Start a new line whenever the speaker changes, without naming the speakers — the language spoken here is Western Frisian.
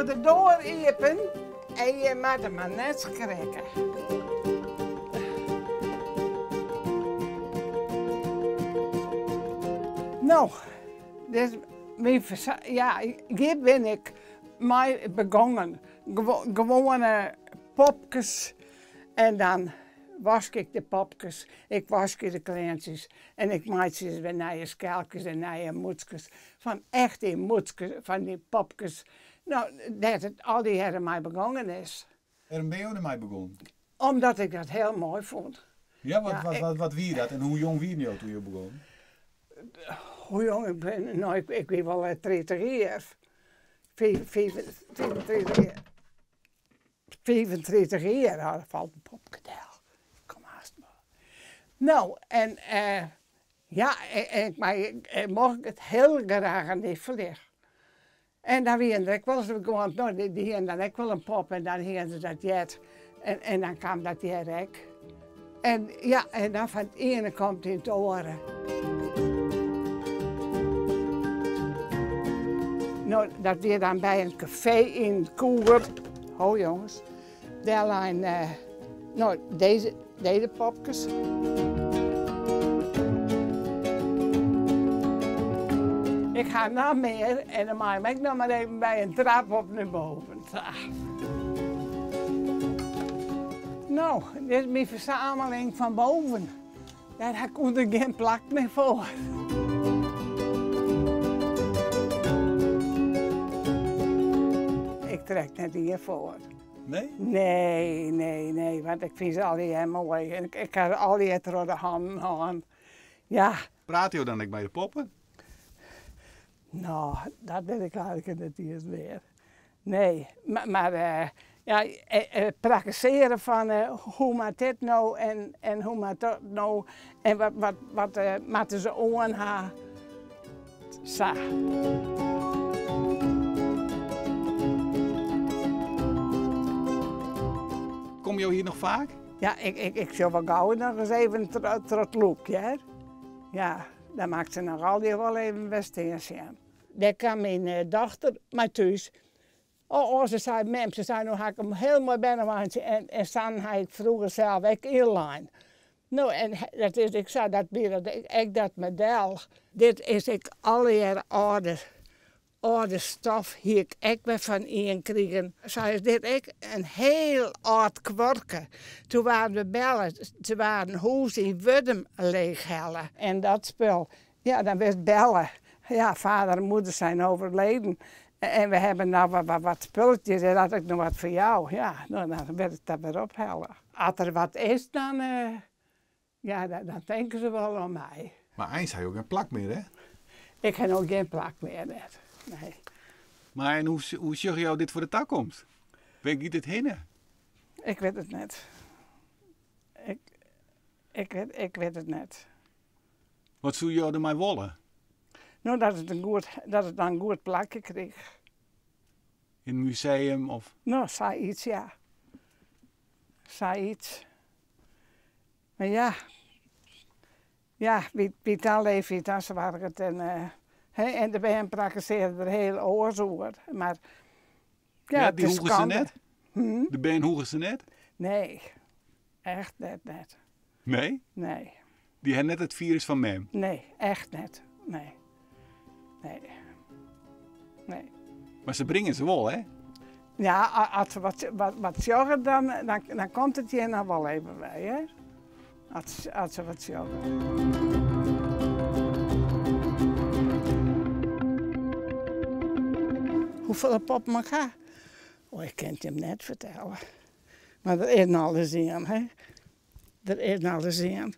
doe de doar iepen en je moatte mar net skrikke. No, dit is myn ja, hjir bin ik mei begongen. Gewoane popkes en dan wask ik de popkes, ik waskje de kleantsjes en ik meitsje se wer nije skelkes en nije mûtskes fan echt dy mûtskes, fan dy popkes, no, dêr't it allegearre mei begongen is.
Wêrom binne jo dermei begûn?
Omdat ik dat hiel moai fûn.
Ja, wat, wat wie dat en hoe jong wiene jo toen jo begûnen?
Hoe jong ik bin? No, ik wie wol 30 jier. 35 jier. 35 jier, oh, der falt in popke del. Kom hast mar. No, en ja, mar ik mocht it hiel graach nifelje. En dan wiene der ek wolris guon, no, dy hiene dan ek wol in pop en dan hiene se dat heard en dan kaam dat hjir ek. En ja, en dan fan it iene komt yn it oare. No, dat wie dan by in kafee yn Koer. Ho jonges, dêr lein no dizze, dizze popkes. Ik ha noch mear en dan mei ik noch mar even by in trap op nei boven ta. No, dit is myn fersameling fan boven. Dêr ha ik ûnder gjin plak mear foar. Ik trek net ien foar.
Nee?
Nee, nee, nee, want ik fyn se allegear moai en ik ha se allegear troch de hannen hân. Ja.
Prate jo dan ek mei de poppen?
No, dat wit ik eigentlik net iens mear. Nee, mar ja, prakkesearje fan hoe moat dit no en hoe moat dat no en wat wat moatte se oan ha, sa.
Komme jo hjir noch faak?
Ja, ik sjoch wol gau noch ris even troch it lûk, hear. Ja, dan moat ik se noch altyd wol even wer stean sjen. Dêr kaam myn dochter mei thús. Oh, oh, se sei, mem, se sei, no ha ik in hiel moai berneweintsje en en sa'n ha ik froeger sels ek ynlein. No, en dat is ek sa, dat wie dat ek dat model. Dit is ek allegear âlde, âlde stof, hie ik ek wer fan ien krigen. Sa is dit ek in hiel âld kuorke. Toen waarden we belle, se waarden hûs yn Wurdum leechhelle. En dat spul, Ja, dan wurdst belle. Ja, vader en moeder zijn overleden en we hebben nou wat, wat spulletjes en as ik noch wat foar jou. Ja, no, dan wurdt it dat wer ophelle. As der wat is, dan, ja, dan tinke se wol oan my.
Mar eins ha jo gjin plak mear, hè?
Ik ha no gjin plak mear, net. Nee.
Mar en hoe, hoe sjogge jo dit foar de takomst? Wêr giet it hinne?
Ik wit it net. Ik, ik, ik wit it net.
Wat soe jo dermei wolle?
No, dat it in goed, dat it dan in goed plakje kriget.
In in museum of?
No, sayts, ja. Sayts. Mar ja, ja, wie't dan leeft, wie't dan soarget en hè, en de bern prakkesearje der hiel oars oer, mar ja,
it is skande. Dy hoege se net? De bern hoege se net?
Nee, echt net, net.
Nee?
Nee.
Dy ha net it firus fan mem?
Nee, echt net. Nee. Nee. Nee.
Mar se bringe se wol, hè?
Ja, as se wat, wat, wat sjogge, dan, dan, dan komt it hjir noch wol even by, hè? As, as se wat sjogge. Hoefolle poppen ik ha? Oh, ik kin it jim net fertelle. Mar der is noch ris ien, hè? Der is noch ris ien.